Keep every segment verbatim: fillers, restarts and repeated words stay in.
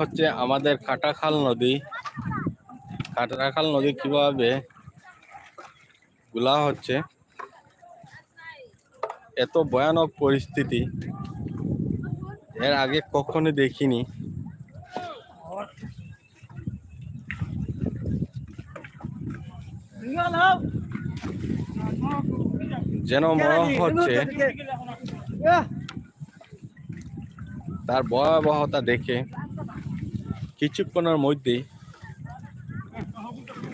হচ্ছে আমাদের কাটাখাল নদী। কাটাখাল নদী কিভাবে গুলা হচ্ছে, এত ভয়ানক পরিস্থিতি এর আগে কখনো দেখিনি। যেন মনে হচ্ছে তার ভয়াবহতা দেখে কিছুক্ষণের মধ্যেই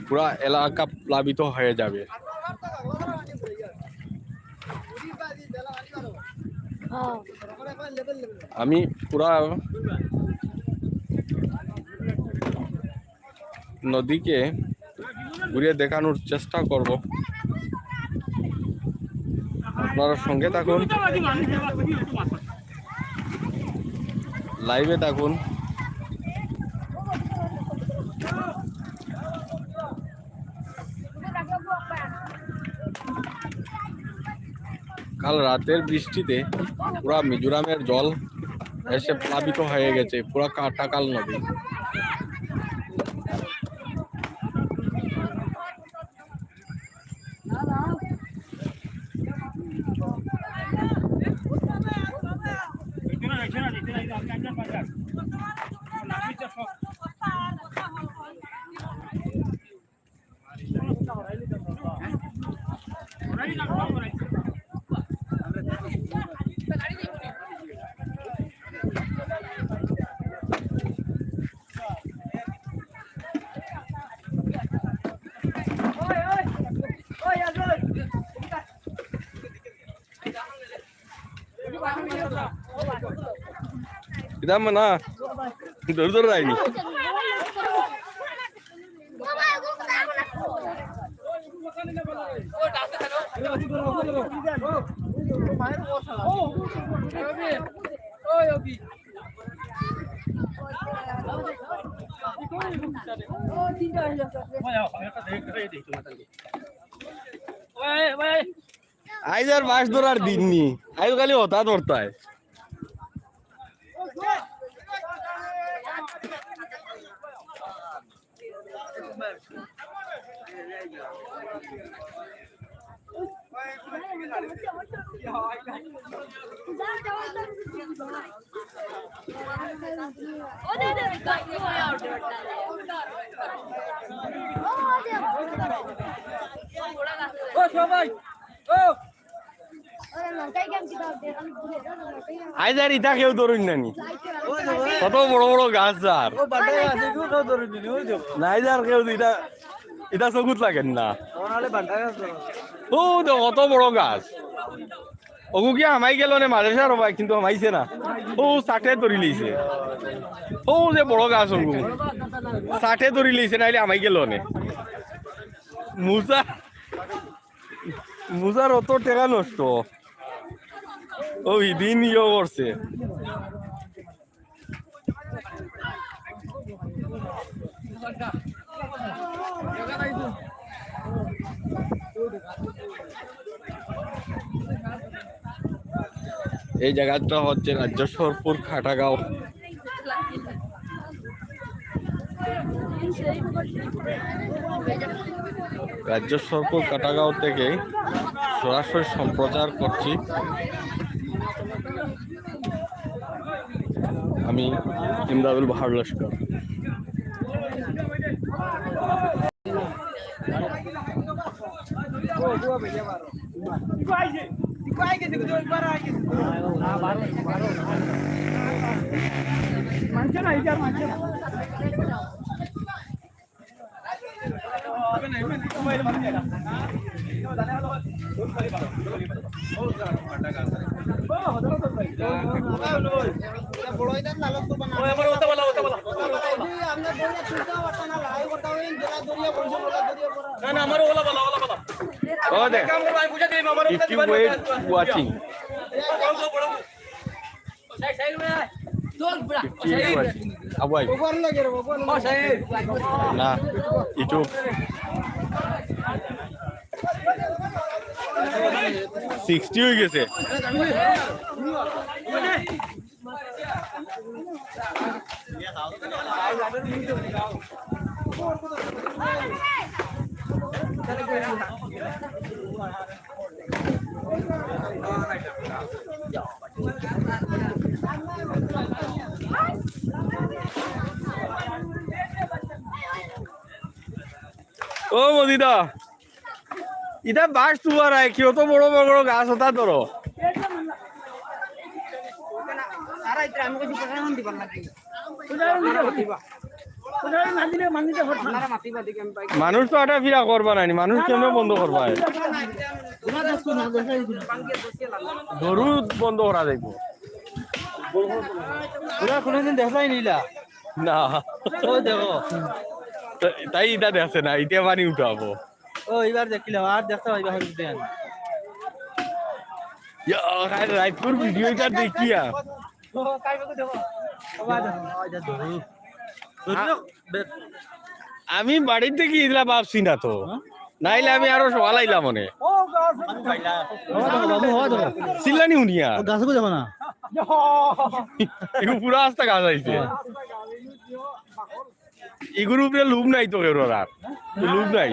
পুরা এলাকা প্লাবিত হয়ে যাবে। আমি পুরা নদীকে ঘুরিয়ে দেখানোর চেষ্টা করব। আপনারা সঙ্গে থাকুন, লাইভে থাকুন। কাল রাতের বৃষ্টিতে পুরা মিজোরামের জল এসে প্লাবিত হয়ে গেছে, পুরা কাটাখাল নদী। ইদাম না, দৌড় দৌড় যায়নি। আইজ আর মাছ ধরার দিন নি, আইজ খালি হতা ধরতায়। ও সবাই, ও। আইজ আর ইতা কেউ ধরইন না নি। কত বড় বড় গাছ যার। ও বাটা আছে, কেউ কেউ ধরইন না নি, ওই দেখো। না, আইজ আর কেউ ইতা, ইতা চকুত লাগের না। আমার আলে বাটা গাছ ধরো। ও দেখো, কত বড় গাছ। ওগু কি হামাই গেল নে মাঝে সারো ভাই, কিন্তু হামাইছে না। ও চাটে ধরি লইছে। ও যে বড় গাছ ওগু। চাটে ধরি লইছে, নাইলে হামাই গেল নে। মুসা মুসার অত টেকা নষ্ট। ও ইদিন ইয়ে করছে। এই জায়গাটা হচ্ছে রাজ্য সরপুর কাটাগাঁও। রাজ্য সরপুর কাটাগাঁও থেকে সরাসরি সম্প্রচার করছি আমি ইমদাদুল বাহার লস্কর। না, না, আমার ওলা বলা, ওলা বলা। ও দেখ। If you wait watching. If you wait watching. Abu আইব। না, ইটু। Sixty হয়ে গেছে। ও মজিদা, ইটা বাঁশ তুমার আয় কি? অত বড় বড় গাছ অতা ধরো। মানুষ তো আটা ফিরা করবা নানি, মানুষ কেমনে বন্ধ করবা? গরু বন্ধ করা যাইব। ওরা কোনোদিন দেখলাই নিলা? না। ওই দেখো। তা-, তাই ইটা দেখছে না, ইটা পানি উঠাবো। ও, এবার দেখিলাম, আর দেখতে পাইবা হইবে। ইয়া, খালি রাইতপুর ভিডিও ইটা দেখিয়া। ও, কাই বাকু দেখো। ও, বাবা দেখো। ও, ইটা ধরো। ধরো, বে- আমি বাড়িত থাকি ইলা ভাবছি না তো। নাইলে আমি আরো সকাল আইলাম মনে। ও, বাবা দেখো, বাবা দেখো। চিল্লানি হুনিয়া। ও, গাছগু দেখো না। ইগু পুরা আস্তা গাছ আইছে। হ্যাঁ। ইগুর উপরে লোভ নাই তো কেউর আর। লোভ নাই।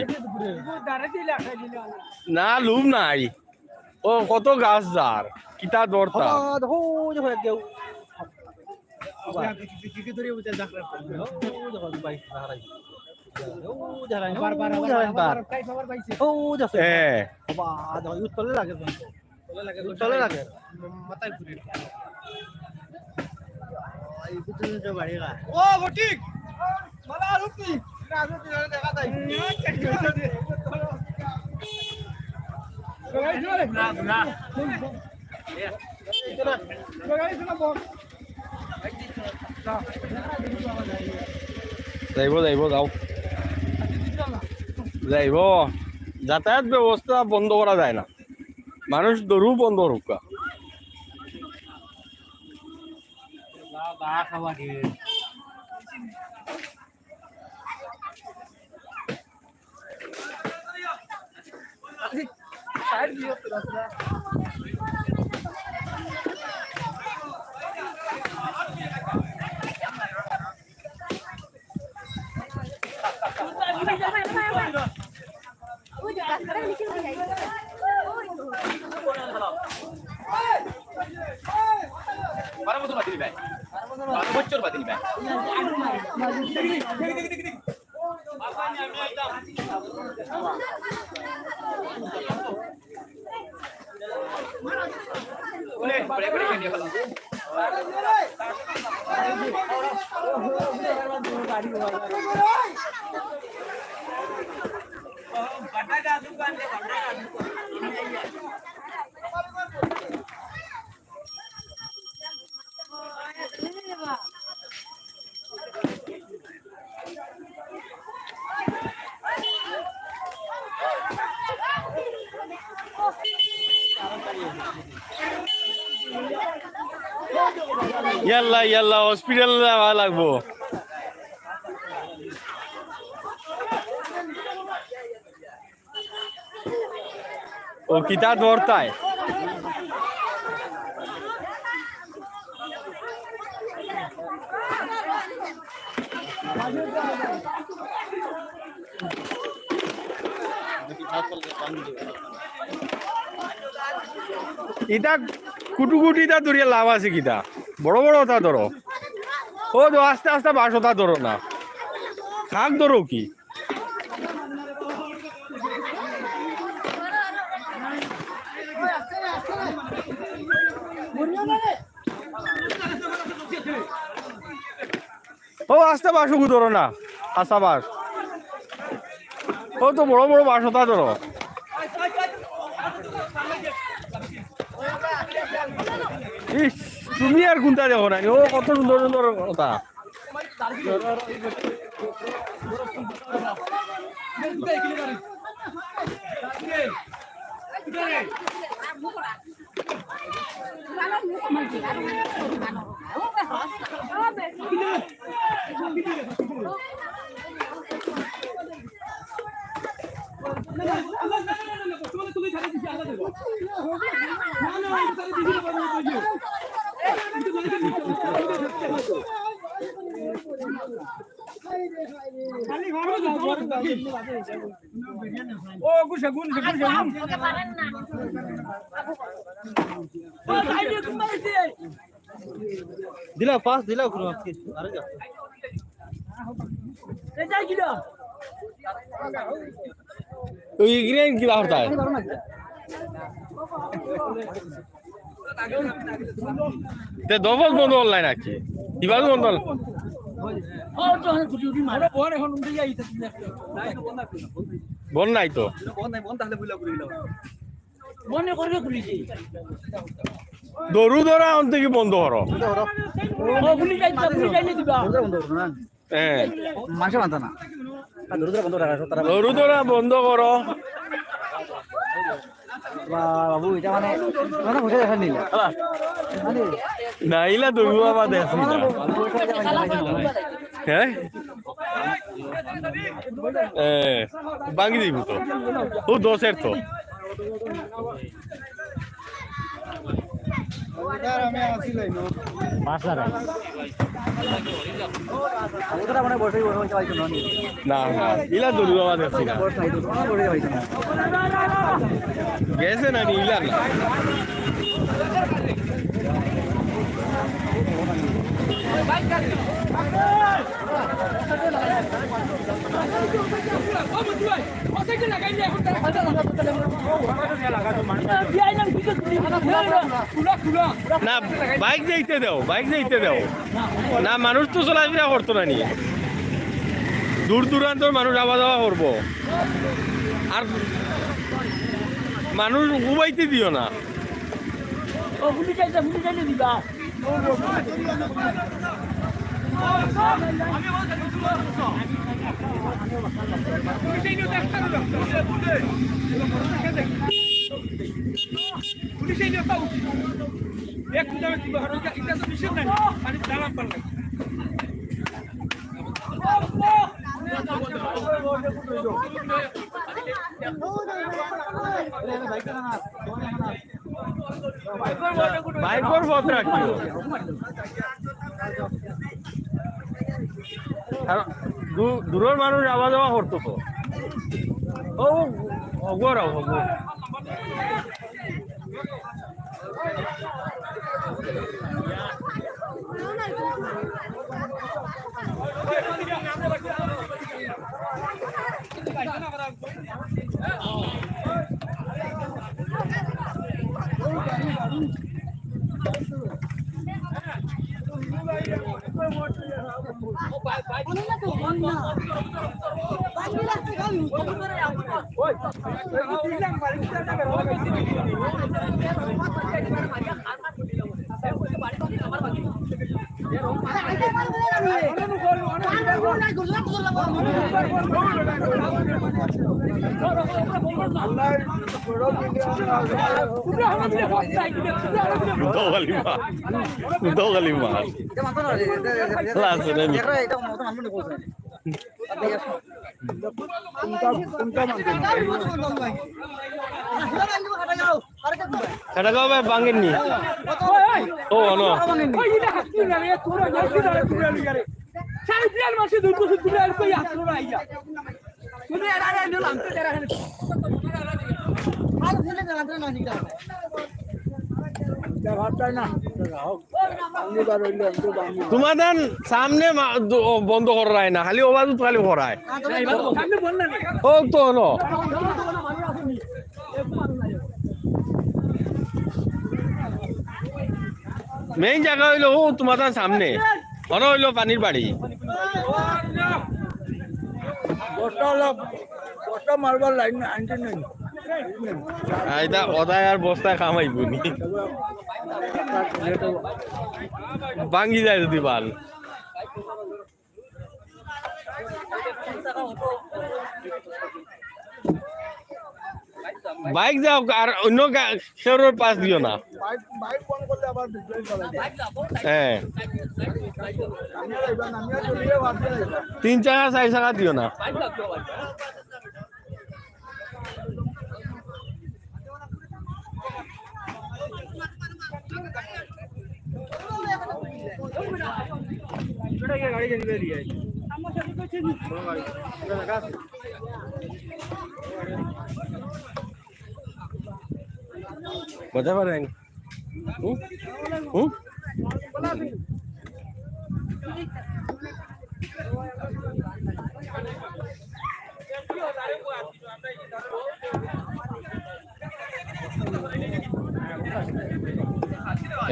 না, লোভ নাই। ও, কত গাছ যার, কিতা দরতা। ও, দেখো, ওই দেখো, এক গেউ। ও, দেখো, ভাই, হারাই। ও, দেখো, বার, বার, ও, বার, দেখো, বার, বার। বার, বার, বার, বার, বার। ও, দেখো। হ্যাঁ। বাবা, দেখো, উত্তরে লাগে। তলে লাগে। মাথায় ঘুরে। এই বুঝুন তো বাড়ি গা। ও, বটিক। মালা আর উঠি। না, আমি তো দেখা যাই। না, না। যাইব, যাইব, যাও। যাইব। যাতায়াত ব্যবস্থা বন্ধ করা যায় না। মানুষ দৌড়ু বন্ধ করুক্কা। বারো বছর বাদ দিলি ভাই। বারো বছর বাদ দিলি ভাই। ইয়াল্লা, ইয়াল্লা, হসপিটাল যাওয়া লাগবো। ও কিতা দৌড়তায়? ইতা কুটুকুটি ইতা ধরিয়া লাভ আছে কিতা? বড় বড় অতা ধরো। ও তো আস্তা আস্তা বাঁশ অতা ধরো না। খাক ধরো কি? ও আস্তা বাঁশগু ধরো না, আস্তা বাঁশ। ও তো বড় বড় বাঁশ অতা ধরো। ইস, তুমি আর কুনটা দেখো না? ও কত সুন্দর সুন্দর অতা। ও, গুছে গুন, গুছে গুন। দিলা, পাঁচ দিলা, ঘুরো আজকে। আরে যা। ওই গ্রেন কি দাও তাই? তে দফক বন্ধ অনলাইন আছে। কিভাবে বন্ধ অনলাইন? বন্ধ নাই তো। মনে করবে পুলিশে। দরু ধরা অন থেকে বন্ধ করো। ও, পুলিশ আইছে, পুলিশ আইলে দিবা। হ্যাঁ। মাসে মানতা না। আর দরু ধরা বন্ধ রাখা, তারা দরু ধরা বন্ধ করো। বা-, বাবু, এটা মানে, মানে বসে দেখা নিল। মানে না, ইলা দরু বাবা দেখছি না। হ্যাঁ? এ, ভাঙি দিব তো। ও দশের তো। পাঁচ হাজার। আমি তো মানে বসেই বসে বসে পাইছি না। না, না, ইলা দরু বাবা দেখছি না। বস নাই তো, কোনো বসে পাইছি না। গেছে না নি, ইলা না। না, বাইক যাইতে দাও, বাইক যাইতে দাও। না, মানুষ তো চলাফেরা করতো না নি। দূর দূরান্তর মানুষ আওয়া যাওয়া করবো। আর মানুষ উবাইতে দিও না। ও, পুলিশ আইছে, পুলিশ আইলে দিবা। পুলিশ এই নিয়ে তাও। এক দামে দিবা, কারণ এটা, এটা তো নিষেধ নাই। আমি দালাম পারলাম। বাইকর পথ রাখিও। আর দূ-, দূরর মানুষ আওয়া যাওয়া করতো তো। ও, অগুয়ার আও, অগুয়ার। দোকালি মা, দোকালি মা। এটা মানতো না রে, এটা, এটা, এটা, লাজ রে। এটা, এটা মতো মানবো না বলছে। কোনটা, কোনটা মানতো না? এটা কবে ভাঙেননি? ও, অনো। তোমাদের সামনে মা-, দ-, বন্ধ করায় না, খালি ওবাজুত খালি করায়। ও তো হলো। মেইন জাগা অইলো ও তোমাদের সামনে। অনো অইলো পানির বাড়ি। বস্তা অলা, বস্তা মারবার লাইন আনতে নাই। আইদা অদায় আর বস্তায় কামাইবো নি। ভাঙ্গি যায় যদি বাল। বাইক যাও, আর অন্য গা-, কেউর পাশ দিও না। বাইক, বাইক বন্ধ করলে আবার বিজনেস চালাইতে। হ্যাঁ। নামিয়ে লইবা, নামিয়ে চলিয়ে বাদ দিয়ে লইবা। তিন চাকা, চাইর চাকা দিও না। বুঝতে পারেন? হুম? হুম?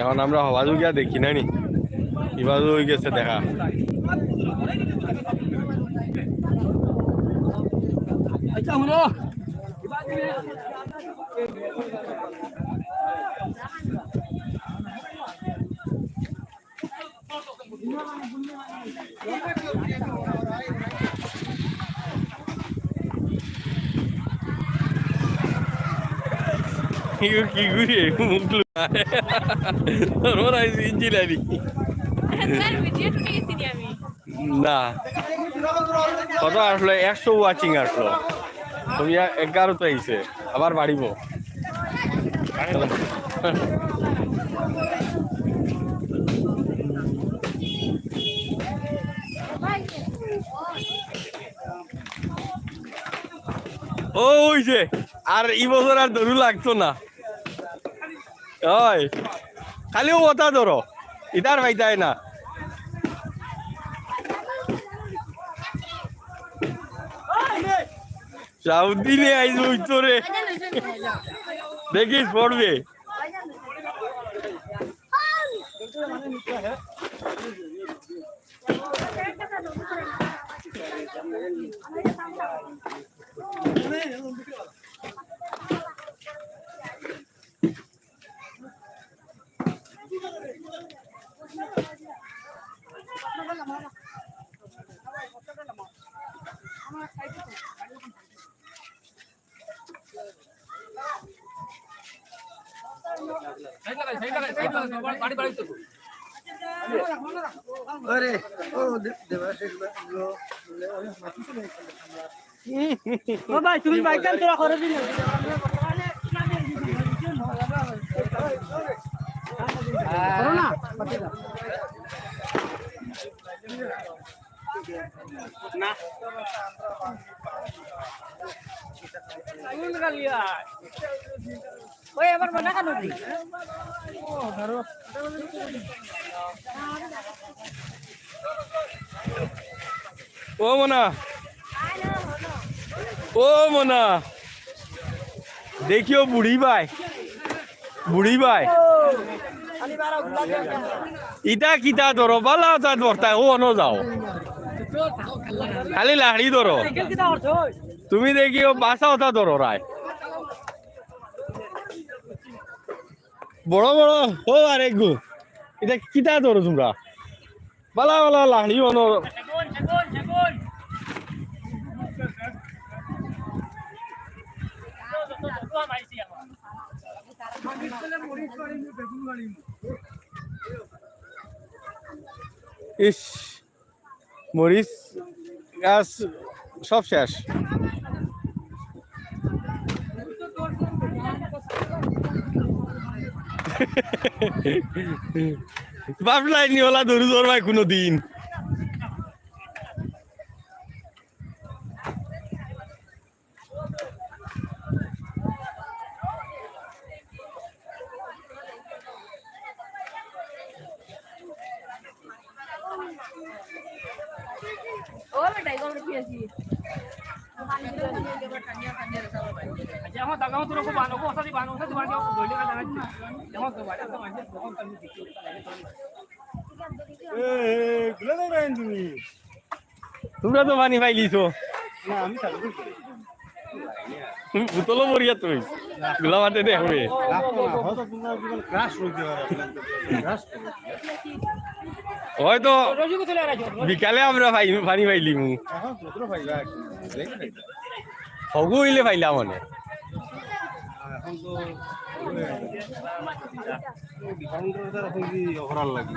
এখন আমরা হবাজু গিয়া দেখি না নি, কিবা অই গেছে দেখা। আচ্ছা, হুনো। ইগু কি ঘুরে মুখ লুকায়। তোর মনে হয় ইঞ্জিনিয়ারিং। তার ভিডিও টুটি গেছি নি আমি। না। কত আসলো? একশো ওয়াচিং আসলো। তুমি এ-, এগারো তো আইছে, আবার বাড়িব। ও, ওই যে, আর ই বছর আর দরু লাগতো না। ওই, খালি ও ওটা ধরো, ইতার পাইতায় না। সাউদিনে আইজ উত্তরে দেখিস পড়বে। আরে, ও দে-, দেবাশিস ভাই, ও, ও ভাই, তুমি বাইক কান তোরা করে দিন। করো না। না। কোন গালিয়া? ওই আবার মনে কেন রে? ও মনা, ও মনা, দেখিও বুড়ি ভাই, বুড়ি ভাই, ইটা কিতা ধরো, বালা ওটা ধরতায়, ও অনো যাও, খালি লাড়ি ধরো। তুমি দেখিও বাসা ওটা ধরো রায়। বড় বড়, ও আরেক গো। ইটা কিতা ধরো তোমরা? বালা বালা লাড়ি অনো। ইস। মরিচ গাছ সব শেষ। বাপ লাইনি ওলা ধরু ধর ভাই কোনো দিন। এ, এ, গুলা দেবে তুমি। তোমরা তো পানি পাইলিছো। না, আমি চালু করি। তুমি বোতলও ভরিয়া তুমি। গুলা মাতে দেখবে। রাখো না, হয়তো তোমরা জীবন crush হইতে পারে, আপনার crush হইতে পারে। হয়তো বিকালে আমরা পাই, পানি পাইলিমু। এখন তো তোরা পাইবা, দেখবে। হগু হইলে পাইলাম মানে। এখন তো অপরাধ লাগে।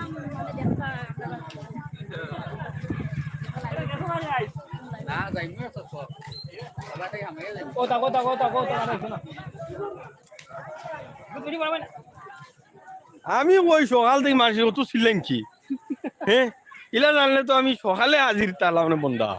আমি ওই সকাল থেকে মানুষের কত সিলেন কি? হ্যাঁ? ইলা জানলে তো আমি সকালে হাজির তালাম না বন্দা।